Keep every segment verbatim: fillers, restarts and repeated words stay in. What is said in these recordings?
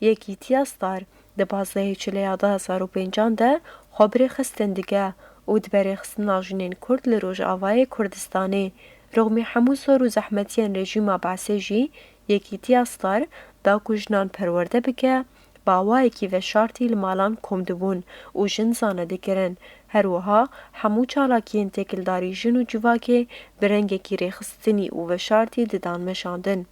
Yekîtiya Star di pazdehê Çileya du hezar û pêncan de xwe bi rêxistin dike û dibe rêxistina jinên Kurd li Rojavayê Kurdistanê. Rixmî hemû zor û zehmetiyên rejîma Beesê jî Yekîtiya Star da ku jinan perwerde bike, bi awayekî veşartî li malan kom dibûn û jin zane dikirin. Her wiha hemû çalakiyên têkildarî jin û civakê bi rengekî rêxistinî û veşartî didan meşandin.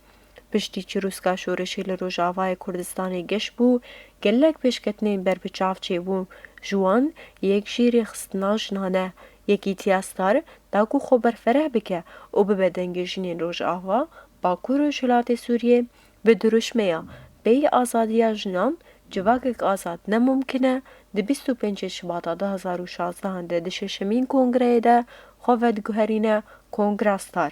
Piştî çirûska şoreşê li Rojavayê Kurdistanê geş bû, gelek pêşketinên berbiçav çêbû. Ji wan yek jî rêxistina jinan e. Yekîtiya Star da ku xwe berfereh bike û bibe dengê jinên Rojava, Bakur Rojhilatê Sûriyê, bi dirûşmeya Bêyî azadiya jinan civakek azad ne mumkin e, di bîst û pêncê Şibata du hezar û şazdehan de di şeşemîn kongreyê de xwe vediguherîne Kongra Star.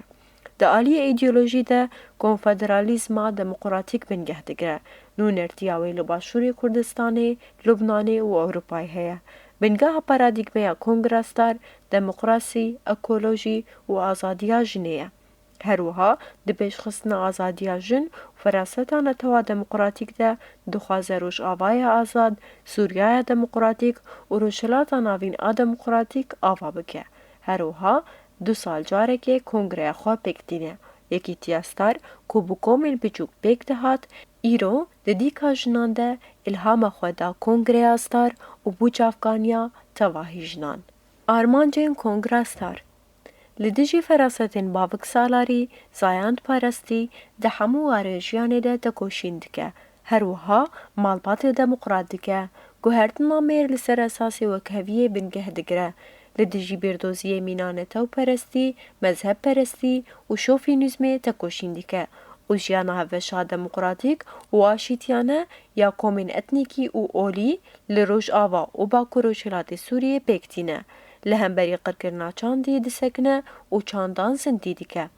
Di aliyê îdeolojî de konfederalîzma demokratîk bingeh digire. Nûnertiya wê li Başûrê Kurdistanê, Lubnanê û Ewropayê heye. Bingeha paradîgmeya Kongra Star demokrasî, ekolojî û azadiya jinê ye. Her wiha di pêşxistina azadiya jin û feraseta netewa demokratîk de dixwaze Rojavaya Azad, Sûriyaya Demokratîk û Rojhilata Navîn a demokratîk ava bike. Her wiha du sal carekê kongreya xwe pêk tîne. Yekîtiya Star ku bi komên biçûk pêk dihat, îro di dîka jinan de îlhama xwe da Kongreya Star û bû çavkaniya tevahî jinan. Armancên Kongra Star. Li dijî ferasetên baviksalarî, zayendparestî di hemû warên jiyanê de tekoşîn dike. Her wiha malbatê demokrat dike. Guhertina mêr li ser esasê wekheviyê bingeh digire. Li dijî bîrdoziyê mîna netewperestî, mezhebperestî û şofînîzmê tekoşîn dike û jiyana hevbeşa demokratîk û aşîtiyane ya komên etnîkî û olî li Rojava û Bakur Rojhilatê Sûriyê pêk tîne. Li hemberî qirkirina çandî disekine û çandan zindî dike.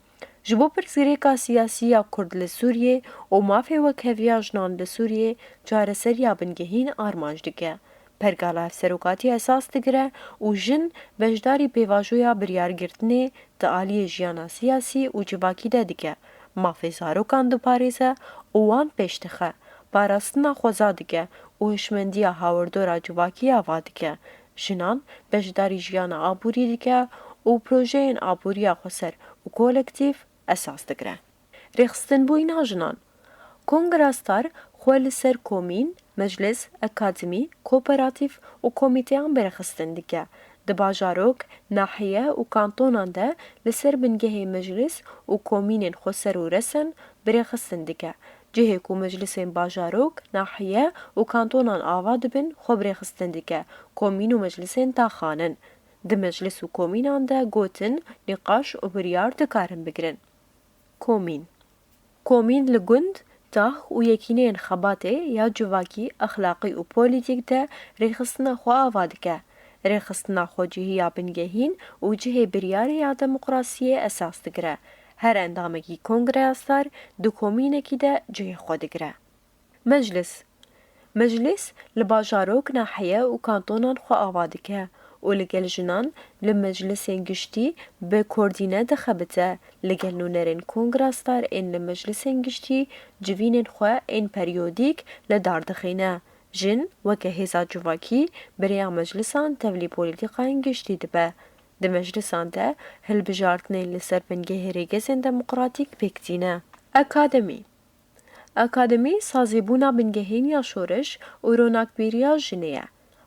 Ji bo pirsgirêka siyasî ya Kurd li Sûriyê û mafê wekheviya jinan li Sûriyê çareseriya bingehîn armanc dike. Pergala hevserokatî esas digire û jin beşdarî pêvajoya biryargirtinê di aliyê jiyana siyasî û civakî de dike, mafê zarokan diparêze û wan pêş dixe, parastina xweza dike û hişmendiya hawirdora civakî ava dike. Jinan beşdarî jiyana aborî dike û projeyên aboriya xweser û kolektîf esas digire. Rêxistinbûyîna jinan. Kongra Star xwe li ser komîn, meclis, akademî, kooperatîf û komîteyan bi rêxistin dike. Di bajarok, nahiye û kantonan de li ser bingehê meclis û komînên xweser û resen bi rêxistin dike. Cihê ku meclisên bajarok, nahiye û kantonan ava dibin, xwe bi rêxistin dike. Komîn û meclisên taxan in. Di meclis û komînan de gotin, nîqaş û biryar dikarin bigirin. Komîn. Komîn li gund, tax û yekîneyên xebatê ya civakî, exlaqî û polîtîk de rêxistina xwe ava dike. Rêxistina xwecihî ya bingehîn û cihê biryarê ya demokrasiyê esas digire. Her endamekî Kongreya Star di komînekî de cihê xwe digire. Meclis. Meclis li bajarok, nahiye û kantonan xwe ava dike û li gel jinan li meclisên giştî bi kordîne dixebite, li gel nûnerên Kongra Star ên li meclisên giştî civînên xwe ên periyodîk li dar dixîne. Jin weke hêza civakî bi rêya meclisan tevlî polîtîkayên giştî dibe. Di meclisan de hilbijartinên li ser bingehê rêgezên demokratîk pêk tîne. Akademî. Akademî sazîbûna bingehîn ya şoreş û ronakbîriya jinê ye.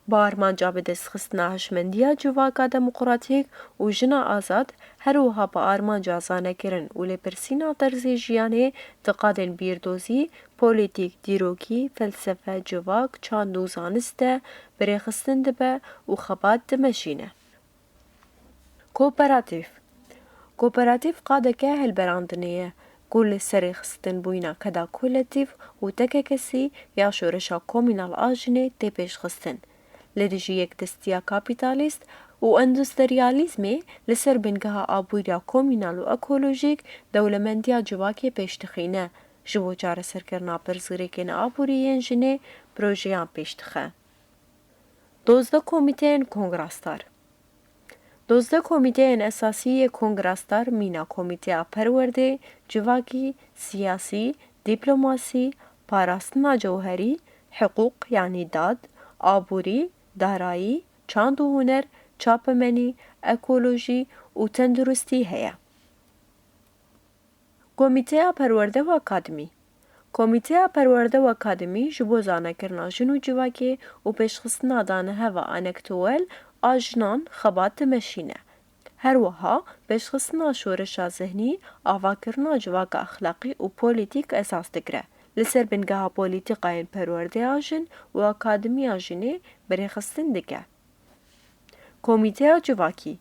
Bi armanca bidestxistina hişmendiya civaka demokratîk û jina azad, her wiha bi armanca zanekirin û lêpirsîna terzê jiyanê di qadên bîrdozî, polîtîk, dîrokî, felsefe, civak, çand û zanist de bi rêxistin dibe û xebat dimeşîne. Kooperatîf. Kooperatîf qadeke hilberandinê ye ku li ser rêxistinbûyîna keda kolektîf û tekekesî ya şoreşa komînal a jinê tê pêşxistin. Li dijî yekdestiya kapîtalîst û endustriyalîzmê li ser bingeha aboriya komînal û ekolojîk dewlemendiya civakê pêş dixîne, ji bo çareserkirina pirsgirêkên aborî yên jinê projeyan pêş dixe. Dozdeh komîteyên Kongra Star. Dozdeh komîteyên esasî yê Kongra Star mîna komîteya perwerdê, civakî, siyasî, dîplomasî, Parastina cewherî, hiqûq, yanî dad, aborî, darayî, çand û huner, çapemenî, ekolojî û tenduristî heye. Komîteya Perwerde û Akademî. Komîteya Perwerde û Akademî ji bo zanekirina jin û civakê û pêşxistina daneheva entelektuel a jinan xebat dimeşîne. Her wiha pêşxistina şoreşa zihnî, avakirina civaka exlaqî û polîtîk esas digire. Li ser bingeha polîtîkayên perwerdeya jin û akademiya jinê bi rêxistin dike. Komîteya Civakî.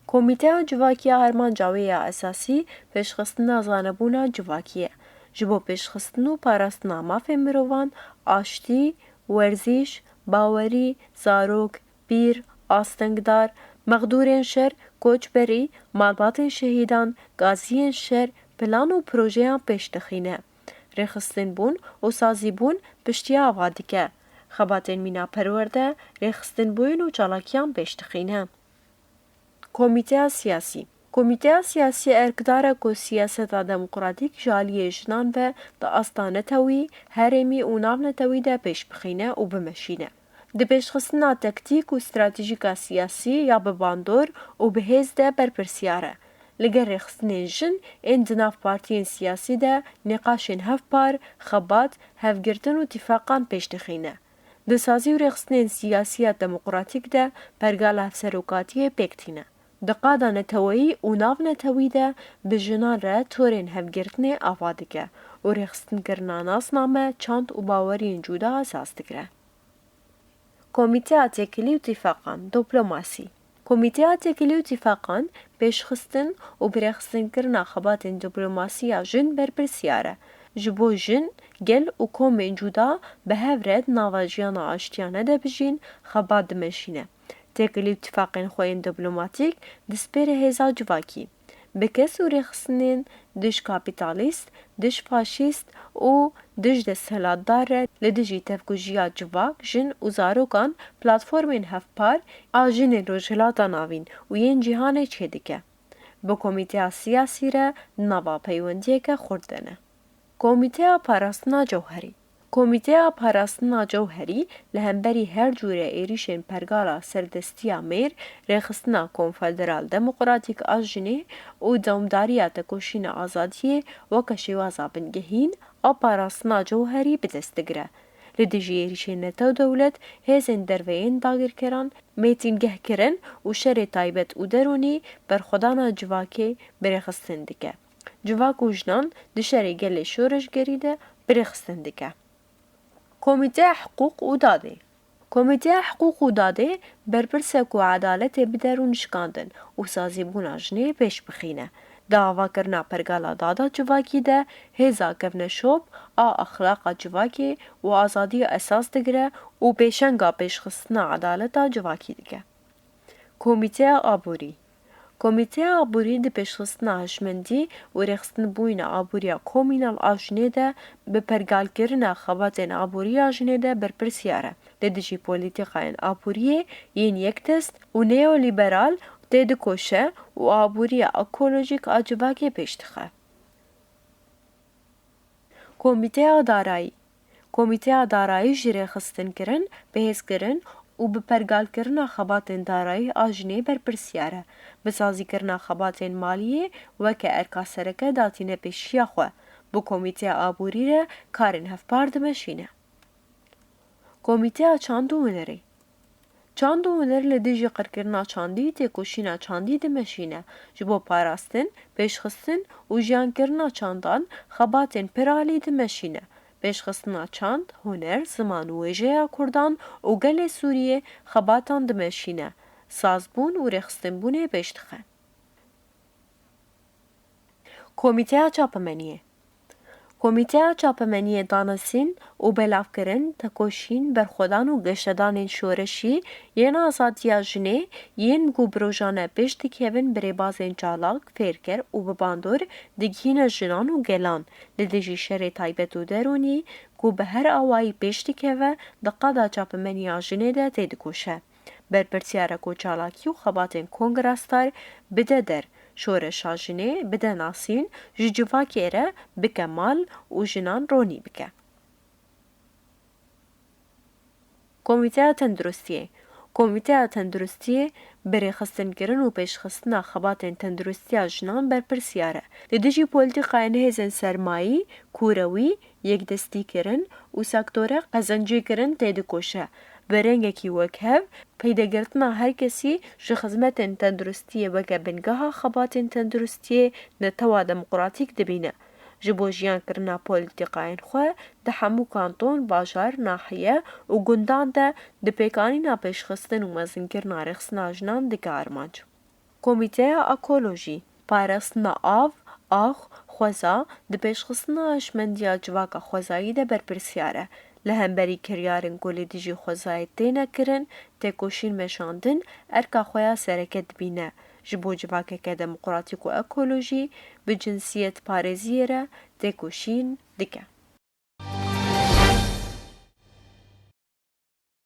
Komîteya Civakî ya Armanca wê ya esasî pêşxistina zanebûna civakî ye. Ji bo pêşxistin û parastina mafên mirovan, aştî, werzîş, bawerî, zarok, pîr, astengdar, mexdûrên şer, koçberî, malbatên şehîdan, gaziyên şer, plan û projeyan pêş dixîne. Rêxistinbûn û sazîbûn piştî ava dike. Xebatên mîna perwerde, rêxistinbûn û çalakiyan pêş dixîne. Komîteya Siyasî. Komîteya Siyasî erkdar e ku siyaseta demokratîk ji aliyê jinan ve di asta netewî, herêmî û navnetewî de pêş bixîne û bimeşîne. Di pêşxistina tektîk û stratejîka siyasî ya bi bandor û bi hêz de berpirsiyar e. Li gel rêxistinên jin ên di nav partiyên siyasî de nîqaşên hevpar, xebat, hevgirtin û tîfaqan pêş dixîne. Di sazî û rêxistinên siyasî ya demokratîk de pergala hevserokatiyê pêk tîne. Di qada neteweyî û navnetewî de bi jinan re torên hevgirtinê ava dike û rêxistinkirina nasname, çand û baweriyên cuda esas digire. Komîteya Têkilî û Tîfaqan, Diplomasî. Komîteya Têkilî û Tîfaqan pêşxistin û birêxistinkirina xebatên diplomasî ya jin berpirsiyar e. Ji bo jin, gel û komên cuda bi hev re di nava jiyana aştiyane de bijîn, xebat dimeşîne. Têkilî û tîfaqên xwe yên diplomatîk dispêre hêza civakî. Bi kes û rêxistinên dij kapîtalîst, dij faşîst û dij desthilatdar re li dijî tevkujiya civak, jin û zarokan platformên hevpar a jinên Rojhilata Navîn û yên cîhanê çêdike. Bi komîteya siyasî re di nava peywendiyeke xurt de ne. Komîteya Parastina Cewherî. Komîteya Parastina Cewherî li hemberî her cûre êrîşên pergala serdestiya mêr, rêxistina konfederal demokratîk a jinê û dewamdariya tekoşîna azadiyê weke şêwaza bingehîn a parastina cewherî bi dest digire. Li dijî êrîşên netew dewlet, hêzên derve yên dagirkeran mêtîngeh kirin û şerê taybet û derûnî berxwedana civakê bi rêxistin dike. Civak û jinan di şerê gelê şoreşgerî de bi rêxistin dike. Komîteya Hiqûq û Dadê. Komîteya Hiqûq û Dadê berpirs e ku edaletê bide rûnişkandin û sazîbûna jinê pêş bixîne. Di avakirina pergala dada civakî de hêza kevneşop a exlaqa civakê û azadiya esas digire û pêşenga pêşxistina edaleta civakî dike. Komîteya Aborî. Komîteya Aborî di pêşxistina hişmendî û rêxistinbûyîna aboriya komînal a jinê de bi pergalkirina xebatên aborî ya jinê de berpirsiyar e. Li dijî polîtîkayên aboriyê yên yekdest û neolîberal têdikoşe û aboriya ekolojîk a civakê pêş dixe. Komîteya Darayî. Komîteya Darayî ji rêxistinkirin, bihêzkirin û bi pergalkirina xebatên darayî a jinê berpirsiyar e. Bi sazîkirina xebatên maliyê weke erka sereke datîne pêşiya xwe. Bi Komîteya Aborî re karên hevpar dimeşîne. Komîteya Çand û Hunerê. Çand û huner li dijî qirkirina çandî, têkoşîna çandî dimeşîne. Ji bo parastin, pêşxistin û jiyankirina çandan xebatên piralî dimeşîne. Pêşxistina çand, huner, ziman û wêjeya kurdan û gelê Sûriyê xebatan dimeşîne. Sazbûn û rêxistinbûnê pêş dixe. Komîteya Çapemeniyê. Komîteya Çapemeniyê danasîn û belavkirin, tekoşîn, berxwedan û geşedanên şoreşî yên azadiya jinê yên ku bi rojane pêş dikevin bi rêbazên çalak, fêrker û bi bandor digihîne jinan û gelan li dijî şerê taybet û derûnî ku bi her awayî pêş dikeve di qada çapemeniya jinê de têdikoşe. Berpirsiyar e ku çalakî û xebatên kongra star bide der, şoreşa jinê bide nasîn, ji civakê re bike mal û jinan ronî bike. Komîteya Tenduristiyê. Komîteya Tenduristiyê bi rêxistinkirin û pêşxistina xebatên tenduristiya jinan berpirsiyar e. Li dijî polîtîkayên hêzên sermayî, kûrewî, yekdestîkirin û sektora qezencêkirin têdikoşe. Bi rengekî wekhev, peydegirtina her kesî ji xizmetên tenduristiyê weke bingeha xebatên tenduristiyê netewa demokratîk dibîne. Ji bo jiyankirina polîtîkayên xwe di hemû kanton, bajar, nahiye û gundan de di pêkanîna pêşxistin û mezinkirina rêxistina jinan dike armanc. Komîteya Ekolojî, parastina av, ax, xweza, di pêşxistina hişmendiya civaka xwezayî de berpirsiyar e. Li hemberî kiryarên ku li dijî xwezayê têne kirin, têkoşîn meşandin, erka xwe ya sereke dibîne. Ji bo civakeke demokratîk û ekolojî, bi cinsiyetparêziyê re têkoşîn dike.